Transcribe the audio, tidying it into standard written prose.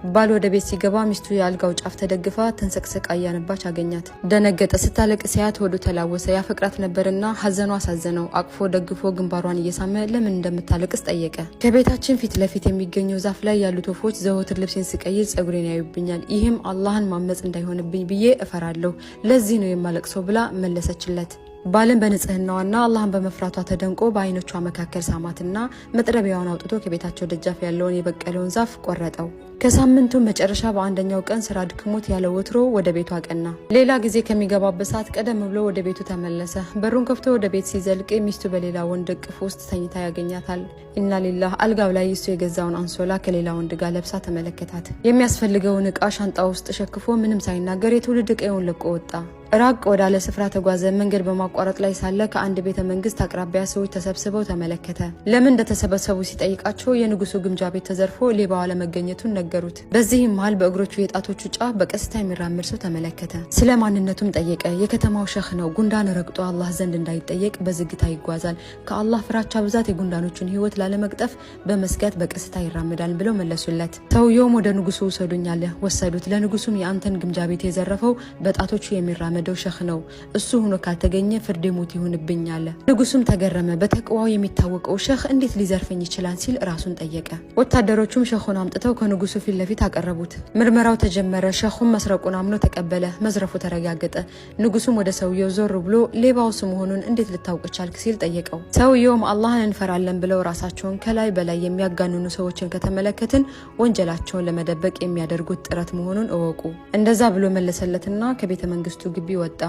ባል ወደ ቤት ሲገባ ሚስቱ የአልጋው ጫፍ ተደግፋ ተንሰቅስቃ እያነባች አገኛት። ደነገጠ። ስታለቅስ ሲያያት ሆዱ ተላወሰ። ያፈቅራት ነበርና ሀዘኗ አሳዘነው። አቅፎ ደግፎ ግንባሯን እየሳመ ለምን እንደምታለቅስ ጠየቀ። ከቤታችን ፊት ለፊት የሚገኘው ዛፍ ላይ ያሉት ወፎች ዘወትር ልብሴን ስቀይር ጸጉሬን ያዩብኛል። ይህም አላህን ማመፅ እንዳይሆንብኝ ብዬ እፈራለሁ። ለዚህ ነው የማለቅሰው ብላ መለሰችለት። ባልን በንጽህናዋና አላህን በመፍራቷ ተደንቆ በአይኖቿ መካከል ሳማትና መጥረቢያውን አውጥቶ ከቤታቸው ደጃፍ ያለውን የበቀለውን ዛፍ ቆረጠው። ከሳምንቱ መጨረሻ በአንደኛው ቀን ስራ ድክሞት ያለ ወትሮ ወደ ቤቱ አቀና። ሌላ ጊዜ ከሚገባበት ሰዓት ቀደም ብሎ ወደ ቤቱ ተመለሰ። በሩን ከፍቶ ወደ ቤት ሲዘልቅ ሚስቱ በሌላ ወንድ እቅፍ ውስጥ ተኝታ ያገኛታል። ኢና ሊላህ። አልጋው ላይ እሱ የገዛውን አንሶላ ከሌላ ወንድ ጋር ለብሳ ተመለከታት። የሚያስፈልገውን እቃ ሻንጣ ውስጥ ሸክፎ ምንም ሳይናገር የትውልድ ቀዬውን ለቆ ወጣ። ራቅ ወዳለ ስፍራ ተጓዘ። መንገድ በማቋረጥ ላይ ሳለ ከአንድ ቤተ መንግስት አቅራቢያ ሰዎች ተሰብስበው ተመለከተ። ለምን እንደተሰበሰቡ ሲጠይቃቸው የንጉሱ ግምጃ ቤት ተዘርፎ ሌባው አለመገኘቱን ነገሩት። በዚህም መሃል በእግሮቹ የጣቶቹ ጫፍ በቀስታ የሚራመድ ሰው ተመለከተ። ስለ ማንነቱም ጠየቀ። የከተማው ሸህ ነው። ጉንዳን ረግጦ አላህ ዘንድ እንዳይጠየቅ በዝግታ ይጓዛል። ከአላህ ፍራቻ ብዛት የጉንዳኖቹን ህይወት ላለመቅጠፍ በመስጋት በቀስታ ይራመዳል ብለው መለሱለት። ሰውየውም ወደ ንጉሱ ውሰዱኝ አለ። ወሰዱት። ለንጉሱም የአንተን ግምጃ ቤት የዘረፈው በጣቶቹ የሚራመደው ሸህ ነው። እሱ ሆኖ ካልተገኘ ፍርዴ ሞት ይሁንብኝ አለ። ንጉሱም ተገረመ። በተቅዋው የሚታወቀው ሸህ እንዴት ሊዘርፈኝ ይችላል ሲል ራሱን ጠየቀ። ወታደሮቹም ሸኹን አምጥተው ከንጉሱ ፊት ለፊት አቀረቡት። ምርመራው ተጀመረ። ሸኹም መስረቁን አምኖ ተቀበለ። መዝረፉ ተረጋገጠ። ንጉሱም ወደ ሰውየው ዞር ብሎ ሌባው እሱ መሆኑን እንዴት ልታውቅ ቻልክ ሲል ጠየቀው። ሰውየውም አላህን እንፈራለን ብለው ራሳቸውን ከላይ በላይ የሚያጋንኑ ሰዎችን ከተመለከትን ወንጀላቸውን ለመደበቅ የሚያደርጉት ጥረት መሆኑን እወቁ። እንደዛ ብሎ መለሰለትና ከቤተ መንግስቱ ግቢ ወጣ።